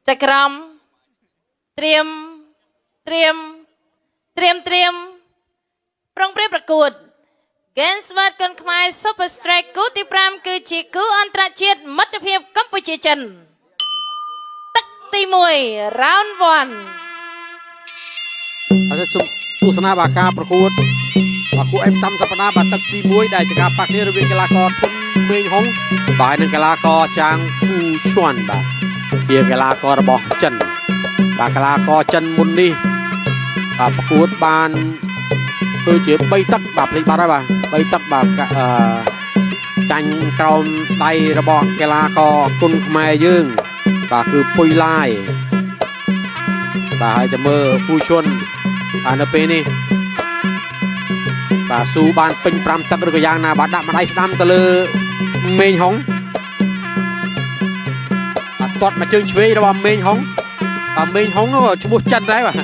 ចក្រមត្រៀមត្រៀមត្រៀមត្រៀមប្រុងប្រៀបប្រកួត Gainsworth គុនខ្មែរ Super Strike គូទី5គឺជាគូអន្តរជាតិមិត្តភាពកម្ពុជាចិនទឹកទី1 round 1។ ហើយសូមទស្សនាបាការប្រកួតបាទគូអេមតាមសប្តាហ៍បាទទឹកទី1ដែលជាការប៉ះគ្នារវាងកីឡាករធុនមេងហុងបាទនិងកីឡាករចាងភូឈួនបាទជាកីឡាកររបស់ចិនបាទកីឡាករចិនមុននេះបាទប្រកួតបានដូចជា3ទឹកបាទភ្លេចបាត់ហើយបាទ3ទឹកបាទអឺចាញ់ក្រោមដៃរបស់កីឡាករគុនខ្មែរយើងបាទគឺពុយឡាយបាទហើយจะមើលភូឈុនបាទនៅពេលនេះបាទស៊ូបានពេញ5ទឹកឬក៏យ៉ាងណាបាទដាក់ម្ដាយស្ដាំទៅលើមេងហុងបាទទាត់មកជើងឆ្វេងរបស់មេងហុងបាទមេងហុងនោះឈ្មោះចិនដែរបាទ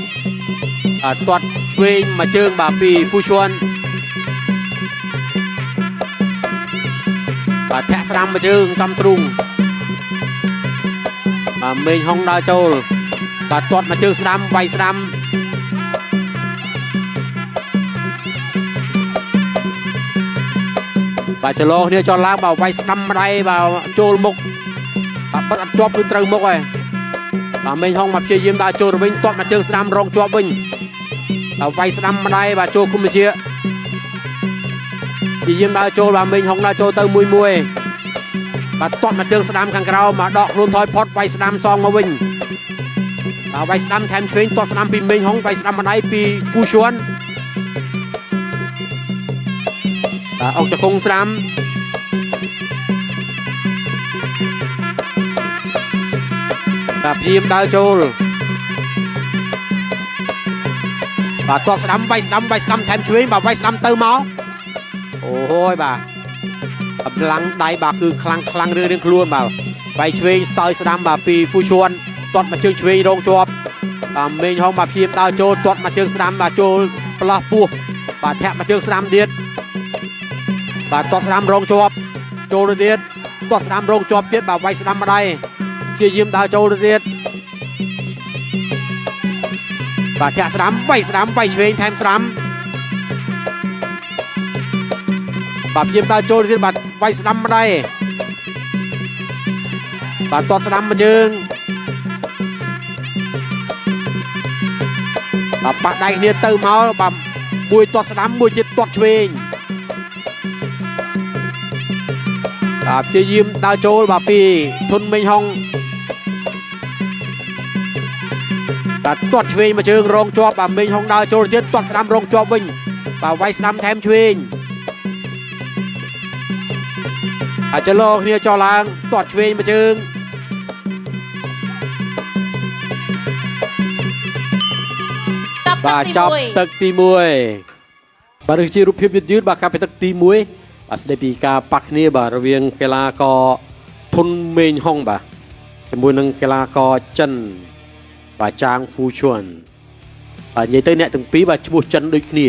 បាទទាត់ឆ្វេងមកជើងបាទពីហ្វូឈួនបាទធាក់ស្ដាំមកជើងកំទ្រូងបាទមេងហុងដើរចូលបាទទាត់មកជើងស្ដាំវាយស្ដាំ បាទចលោគ្នាចោលឡើងបាទវាយស្ដាំម្ដាយបាទចូលមុខបាទបិទអត់ជាប់គឺត្រូវមុខហើយបាទមេងហុងមកព្យាយាមដើរចូលទៅវិញទាត់មកជើងស្ដាំរងជាប់វិញបាទវាយស្ដាំម្ដាយបាទចូលគុំវិជាព្យាយាមដើរចូលបាទមេងហុងដើរចូលទៅមួយមួយបាទទាត់មកជើងស្ដាំខាងក្រោមបាទដកខ្លួនថយផុតវាយស្ដាំសងមកវិញបាទវាយស្ដាំថែមឆ្វេងទាត់ស្ដាំពីមេងហុងវាយស្ដាំម្ដាយពីហ្វូឈួនបាទអុកចកុងស្ដាំបាទព្យាយាមដើរចូលបាទទាត់ស្ដាំវាយស្ដាំវាយស្ដាំថែមឆ្វេងបាទវាយស្ដាំទៅមកអូហូយបាទកម្លាំងដៃបាទគឺខ្លាំងខ្លាំងរឿនៗខ្លួនបាទវាយឆ្វេងសោយស្ដាំបាទពីហ្វូឈួនទាត់មកជើងឆ្វេងរងជាប់បាទមេងហុងបាទព្យាយាមដើរចូលទាត់មកជើងស្ដាំបាទចូលផ្លោះពោះបាទធាក់មកជើងស្ដាំទៀតបាទទាត់ស្ដាំរងជាប់ចូលទៅទៀតទាត់ស្ដាំរងជាប់ទៀតបាទវាយស្ដាំម្ដាយព្យាយាមដើរចូលទៅទៀតបាទធាក់ស្ដាំវាយស្ដាំវាយឆ្វេងថែមស្ដាំបាទព្យាយាមដើរចូលទៅទៀតបាទវាយស្ដាំម្ដាយបាទទាត់ស្ដាំមកជើងបាទប៉ះដៃគ្នាទៅមកបាទមួយទាត់ស្ដាំមួយទៀតទាត់ឆ្វេងបាទព្យាយាមដើរចូលបាទពីធុនមេងហុងបាទទាត់ឆ្វេងមកជើងរងជាប់បាទមេងហុងដើរចូលទៀតទាត់ស្ដាំរងជាប់វិញបាទវាយស្ដាំថែមឆ្វេងអាចលោគ្នាចោលឡើងទាត់ឆ្វេងមកជើង តប បាទ ទឹកទី ចប់ 1 ទឹកទី1បាទនេះជារូបភាពយឺតៗបាទការពីទឹកទី1បាទស្ដីពីការប៉ះគ្នាបាទរវាងកីឡាករធុនមេងហុងបាទជាមួយនឹងកីឡាករចិនបាទចាងហ្វូឈួនបាទនិយាយទៅអ្នកទាំងពីរបាទឈ្មោះចិនដូចគ្នា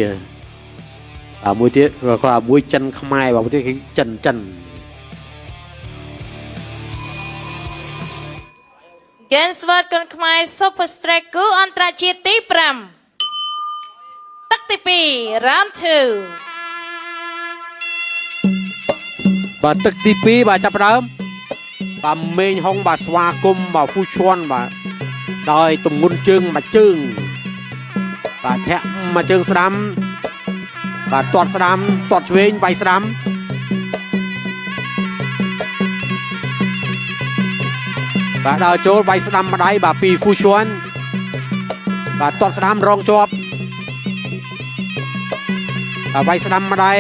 បាទមួយទៀតក៏មួយចិនខ្មែរបាទមួយទៀតគេចិនចិន Gainsworth គុនខ្មែរ Super Strike គូអន្តរជាតិទី5ទឹកទី2 round 2 បាទទឹកទី2បាទចាប់ផ្ដើមបាទមេងហុងបាទស្វាគមន៍បាទហ្វូឈួនបាទដោយទម្ងន់ជើងមួយជើងបាទធាក់មួយជើងស្ដាំបាទទាត់ស្ដាំទាត់ឆ្វេងវាយស្ដាំបាទដើរចូលវាយស្ដាំម្ដាយបាទពីហ្វូឈួនបាទទាត់ស្ដាំរងជាប់បាទវាយស្ដាំម្ដាយ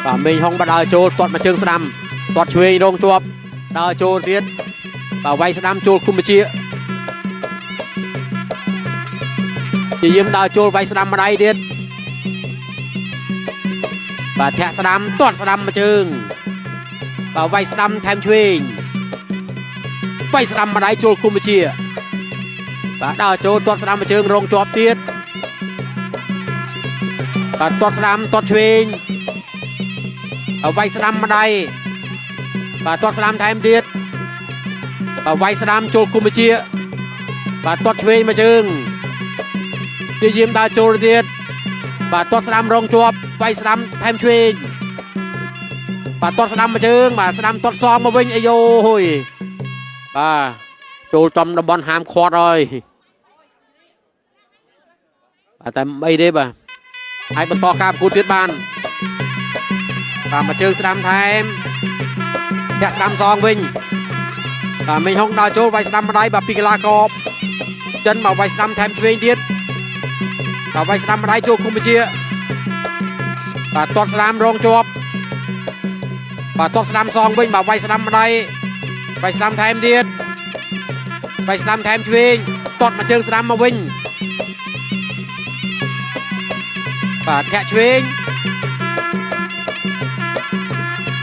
បាទមេងហុងបាទដើរចូលទាត់មកជើងស្ដាំទាត់ឆ្វេងរងជាប់ដើរចូលទៀតបាទវាយស្ដាំចូលគុំវិជាព្យាយាមដើរចូលវាយស្ដាំម្ដាយទៀតបាទធាក់ស្ដាំទាត់ស្ដាំមកជើងបាទវាយស្ដាំថែមឆ្វេងវាយស្ដាំម្ដាយចូលគុំវិជាបាទដើរចូលទាត់ស្ដាំមកជើងរងជាប់ទៀតបាទទាត់ស្ដាំទាត់ឆ្វេង ឲ្យវាយស្ដាំម្ដាយបាទទាត់ស្ដាំថែមទៀត បាទវាយស្ដាំចូលគុំវិជាបាទទាត់ឆ្វេងមួយជើងព្យាយាមដើរចូលទៀតបាទទាត់ស្ដាំរងជាប់វាយស្ដាំថែមឆ្វេងបាទទាត់ស្ដាំមួយជើងបាទស្ដាំទាត់សងមកវិញអាយ៉ូហុយបាទចូលចំតំបន់ហាមឃាត់ហើយបាទតែមិនអីទេបាទអាចបន្តការប្រកួតទៀតបានបាទមួយជើងស្ដាំថែមធាក់ស្ដាំសងវិញបាទមេងហុងដើរចូលវាយស្ដាំម្ដាយបាទពីកីឡាករចិនមកវាយស្ដាំថែមឆ្វេងទៀតបាទវាយស្ដាំម្ដាយចូលគុំវិជាបាទទាត់ស្ដាំរងជាប់បាទទាត់ស្ដាំសងវិញបាទវាយស្ដាំម្ដាយវាយស្ដាំថែមទៀតវាយស្ដាំថែមឆ្វេងទាត់មួយជើងស្ដាំមកវិញបាទធាក់ឆ្វេង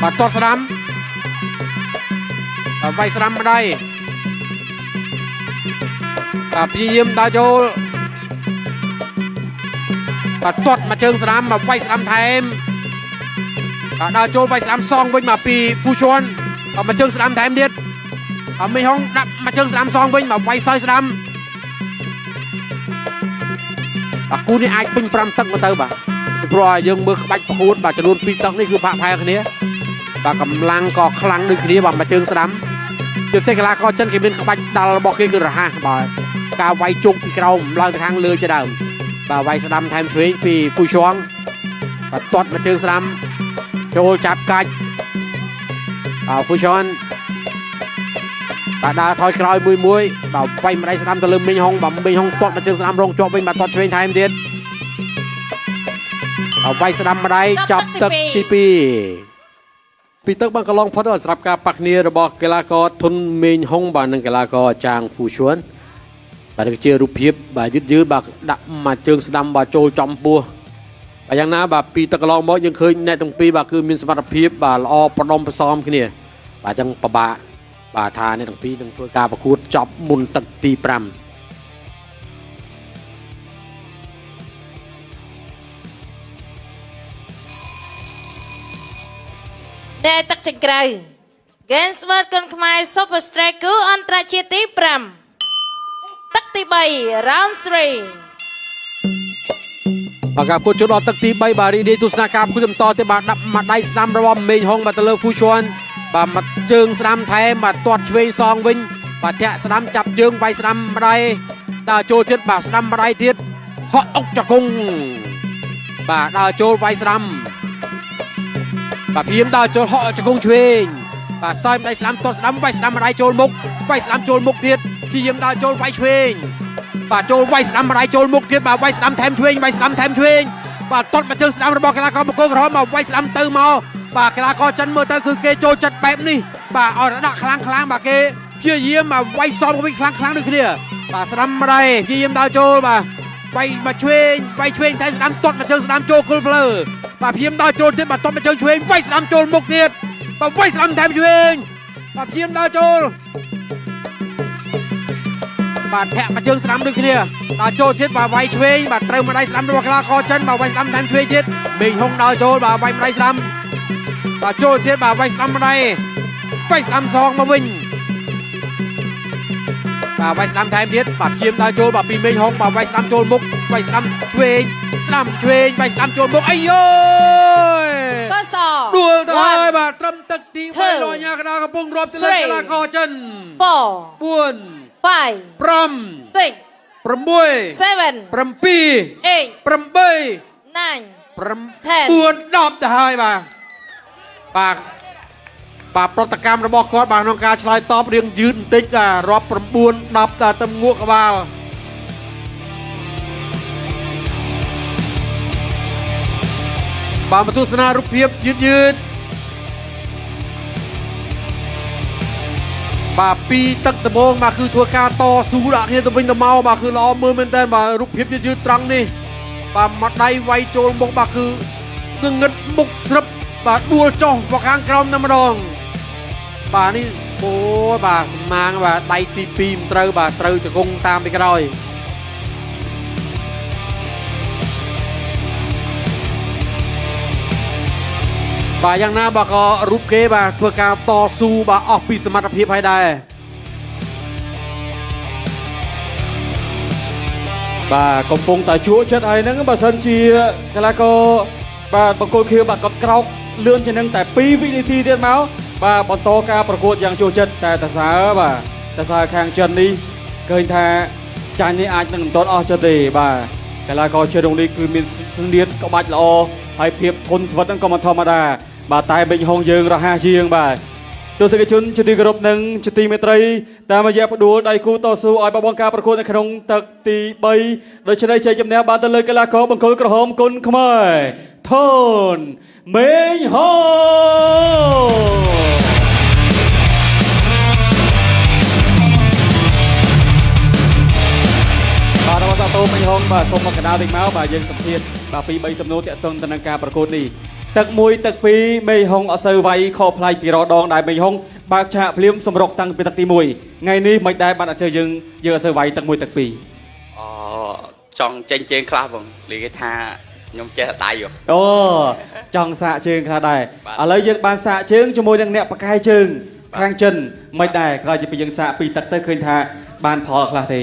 បាទទាត់ស្ដាំបាទវាយស្ដាំម្ដាយបាទព្យាយាមដើរចូលបាទទាត់មួយជើងស្ដាំមកវាយស្ដាំថែមបាទដើរចូលវាយស្ដាំសងវិញមកពីហ្វូជន់បាទមួយជើងស្ដាំថែមទៀតបាទមីហុងដាក់មួយជើងស្ដាំសងវិញមកវាយសយស្ដាំបាទគូនេះអាចពេញ5ទឹកមកទៅបាទពីព្រោះយើងមើលក្បាច់ប្រកួតបាទចំនួន2ទឹកនេះគឺផាក់ផែគ្នាបាទកម្លាំងក៏ខ្លាំងដូចគ្នាបាទមួយជើងស្ដាំជាពិសេសកីឡាករចិនគេមានក្បាច់ដាល់របស់គេគឺរហ័សបាទការវាយជុកពីក្រោមឡើងទៅខាងលើជាដើមបាទវាយស្ដាំថែមឆ្វេងពីពូជងបាទទាត់មួយជើងស្ដាំចូលចាប់កាច់បាទពូជងបាទដើរថយក្រោយមួយមួយបាទវាយម្ដាយស្ដាំទៅលើមីងហុងបាទមីងហុងទាត់មួយជើងស្ដាំរងជាប់វិញបាទទាត់ឆ្វេងថែមទៀតបាទវាយស្ដាំម្ដាយចាប់ទឹកទី2ពីទឹកបានកន្លងផុតសម្រាប់ការប៉ះគ្នារបស់កីឡាករធុនមេងហុងបាទនិងកីឡាករចាងហ្វូឈួនបាទនេះជារូបភាពបាទយឺតយឺតបាទដាក់មួយជើងស្ដាំបាទចូលចំពោះបាទយ៉ាងណាបាទពីទឹកកន្លងមកយើងឃើញអ្នកទាំងពីរបាទគឺមានសមត្ថភាពបាទល្អប្រដុំប្រសមគ្នាបាទអញ្ចឹងពិបាកបាទថាអ្នកទាំងពីរនឹងធ្វើការប្រកួតចប់មុនទឹកទី5តែទឹកចង្ក្រៅ Gainsworth គុនខ្មែរ Super Strike គូអន្តរជាតិទី5ទឹកទី3 Round 3បាទការប្រកួតចូលដល់ទឹកទី3បាទរីករាយទស្សនាការប្រកួតបន្តទៀតបាទដាក់មួយដៃស្ដាំរបស់មេងហុងបាទទៅលើហ្វូជន់បាទមួយជើងស្ដាំថែមបាទទាត់ឆ្វេងសងវិញបាទធាក់ស្ដាំចាប់ជើងវាយស្ដាំម្ដាយដើរចូលទៀតបាទស្ដាំម្ដាយទៀតហក់អុកចង្គង់បាទដើរចូលវាយស្ដាំបាទព្យាមដើរចូលហក់ជង្គង់ឆ្វេងបាទសើម្ដាយស្ដាំទាត់ស្ដាំវាយស្ដាំម្ដាយចូលមុខវាយស្ដាំចូលមុខទៀតព្យាយាមដើរចូលវាយឆ្វេងបាទចូលវាយស្ដាំម្ដាយចូលមុខទៀតបាទវាយស្ដាំថែមឆ្វេងវាយស្ដាំថែមឆ្វេងបាទទាត់មកជើងស្ដាំរបស់កីឡាករបង្គោលក្រហមបាទវាយស្ដាំទៅមកបាទកីឡាករចិនមើលទៅគឺគេចូលចិត្តបែបនេះបាទឲ្យដាក់ខ្លាំងខ្លាំងបាទគេព្យាយាមបាទវាយសមវិញខ្លាំងខ្លាំងដូចគ្នាបាទស្ដាំម្ដាយព្យាយាមដើរចូលបាទវាយមកឆ្វេងវាយឆ្វេងថែមស្ដាំទាត់មកជើងស្ដាំចូលគល់ផ្លូវបាទព្យាយាមដើរចូលទៀតបាទទាត់មកជើងឆ្វេងវាយស្ដាំចូលមុខទៀតបាទវាយស្ដាំថែមឆ្វេងបាទព្យាយាមដើរចូលបាទធាក់មកជើងស្ដាំដូចគ្នាដើរចូលទៀតបាទវាយឆ្វេងបាទត្រូវម្ដាយស្ដាំរបស់កីឡាករចិនបាទវាយស្ដាំថែមឆ្វេងទៀតមេងហុងដើរចូលបាទវាយម្ដាយស្ដាំបាទចូលទៀតបាទវាយស្ដាំម្ដាយវាយស្ដាំថងមកវិញបាទវាយស្ដាំថែមទៀតបាទព្យាយាមដើរចូលបាទពីមេងហុងបាទវាយស្ដាំចូលមុខវាយស្ដាំឆ្វេងស្ដាំឆ្វេងវាយស្ដាំចូលមុខអាយយ កស ដួលទៅហើយបាទត្រឹមទឹកទី3រញ៉ាកដាកំពុងរាប់ទៅលើកីឡាករចិន 4 4 5 5 6 6 7 7 8 8 9 9 10ទៅហើយបាទបាទបាទប្រតិកម្មរបស់គាត់បាទក្នុងការឆ្លើយតបរៀងយឺតបន្តិចបាទរាប់9 10តែទៅងក់ក្បាលបាទមកទស្សនារូបភាពយឺតយឺតបាទពីទឹកដំបងបាទគឺធ្វើការតស៊ូដាក់គ្នាទៅវិញទៅមកបាទគឺល្អមើលមែនតើបាទរូបភាពយឺតយឺតត្រង់នេះបាទមកដៃវាយចូលមុខបាទគឺងងឹតមុខស្រឹបបាទដួលចុះមកខាងក្រោមតែម្ដងបាទនេះអូបាទសំណាងបាទដៃទី2មិនត្រូវបាទត្រូវជង្គង់តាមពីក្រោយបាទយ៉ាងណាបាទក៏រូបគេបាទធ្វើការតស៊ូបាទអស់ពីសមត្ថភាពហើយដែរ បាទកំពុងតែជក់ចិត្តហើយហ្នឹងបើសិនជាកីឡាករបាទបង្គោលខៀវបាទគាត់ក្រោកលឿនជាងនឹងតែ2វិនាទីទៀតមកបាទបន្តការប្រកួតយ៉ាងជក់ចិត្តតែតសើបាទតសើខាងចិននេះឃើញថាចាញ់នេះអាចនឹងមិនទាន់អស់ចិត្តទេបាទកីឡាករចិននេះគឺមានស្នៀតក្បាច់ល្អហើយភាពធន់ស្វិតហ្នឹងក៏មិនធម្មតាបាទតែបេងហុងយើងរហ័សជាងបាទទស្សនិកជនជាទីគោរពនិងជាទីមេត្រីតាមរយៈផ្ដួលដៃគូតស៊ូឲ្យបបងការប្រកួតនៅក្នុងទឹកទី3ដូច្នេះជ័យជំនះបានទៅលើកីឡាករបង្គោលក្រហមគុណខ្មែរធនមេងហុងបាទរបស់សាតូមេងហុងបាទសូមមកកណ្ដាលតិចមកបាទយើងសម្ភាសបាទពី3សំណួរតាក់ទងទៅនឹងការប្រកួតនេះទឹក1ទឹក2មេងហុងអត់សូវវាយខុសប្លែកពីរដងដែលមេងហុងបើកឆាកភ្លាមសម្រុកតាំងពីទឹកទី1ថ្ងៃនេះមិនដែលបានអត់ជើយើងយើងអត់សូវវាយទឹក1ទឹក2 អូចង់ចេញជើងខ្លះបងនិយាយថាខ្ញុំចេះតែដៃហ៎ អូចង់សាកជើងខ្លះដែរ បាទ ឥឡូវយើងបានសាកជើងជាមួយនឹងអ្នកប៉ាកែជើងខាងចិនមិនដែរក្រោយពីយើងសាកពីទឹកទៅឃើញថាបានផលខ្លះទេ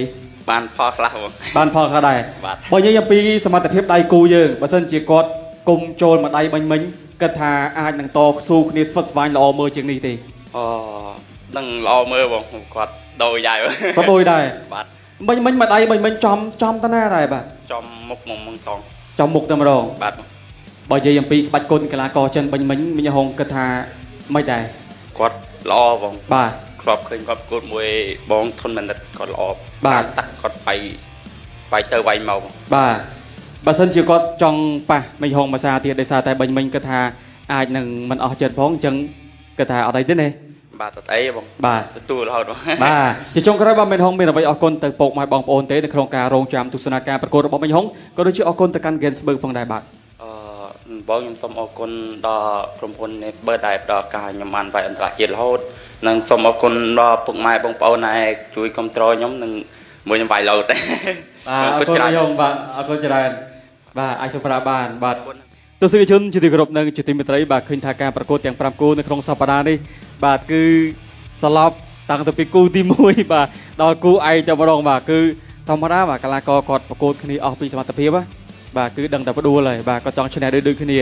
បានផលខ្លះបង បានផលខ្លះដែរ បាទ បើនិយាយអំពីសមត្ថភាពដៃគូយើងបើសិនជាគាត់គុំចូលមកដៃបាញ់មិញគិតថាអាចនឹងតស៊ូគ្នាស្វិតស្វាញល្អមើលជាងនេះទេ អូនឹងល្អមើលបងគាត់ដូរយ៉ាយបង គាត់ដូចដែរ បាទ មិញមិញមកដៃមិញមិញចំចំតាណាដែរបាទ ចំមុខមកមុងតង ចំមុខតែម្ដង បាទបង បើនិយាយអំពីក្បាច់គុណកីឡាករចិនបាញ់មិញមិញហងគិតថាមិនដែរ គាត់ល្អបង បាទ ធ្លាប់ឃើញគាត់ប្រកួតមួយបងធុនមនិតគាត់ល្អ បាទ តាក់គាត់វាយវាយទៅវាយមកបង បាទបើសិនជាគាត់ចង់ប៉ះមិញហងមួយសារទៀតដោយសារតែបាញ់មិញគិតថាអាចនឹងមិនអស់ចិត្តផងអញ្ចឹងគិតថាអត់អីទេណា បាទអត់អីទេបង បាទ ទទួលរហូតបង បាទជាចុងក្រោយបាទមេនហុងមានអ្វីអរគុណទៅពុកម៉ែបងប្អូនទេនៅក្នុងការរងចាំទស្សនាការប្រកួតរបស់មេនហុងក៏ដូចជាអរគុណទៅកាន់ Gainsberg ផងដែរបាទ អឺបងខ្ញុំសូមអរគុណដល់ក្រុមហ៊ុននេះបើតែផ្ដល់ឱកាសឲ្យខ្ញុំបានវាយអន្តរជាតិរហូតនិងសូមអរគុណដល់ពុកម៉ែបងប្អូនដែលជួយគ្រប់គ្រងខ្ញុំនិងមួយខ្ញុំវាយលោត បាទអរគុណមេនហុងបាទអរគុណច្រើនបាទអាចសម្រាប់បានបាទទស្សនិកជនជាទីគោរពនិងជាទីមេត្រីបាទឃើញថាការប្រកួតទាំង5គូនៅក្នុងសប្តាហ៍នេះបាទគឺសឡប់តាំងពីគូទី1បាទដល់គូឯកតែម្ដងបាទគឺធម្មតាបាទកីឡាករគាត់ប្រកួតគ្នាអស់ពីសមត្ថភាពណាបាទគឺដឹងតែផ្ដួលហើយបាទគាត់ចង់ឈ្នះដូចៗគ្នា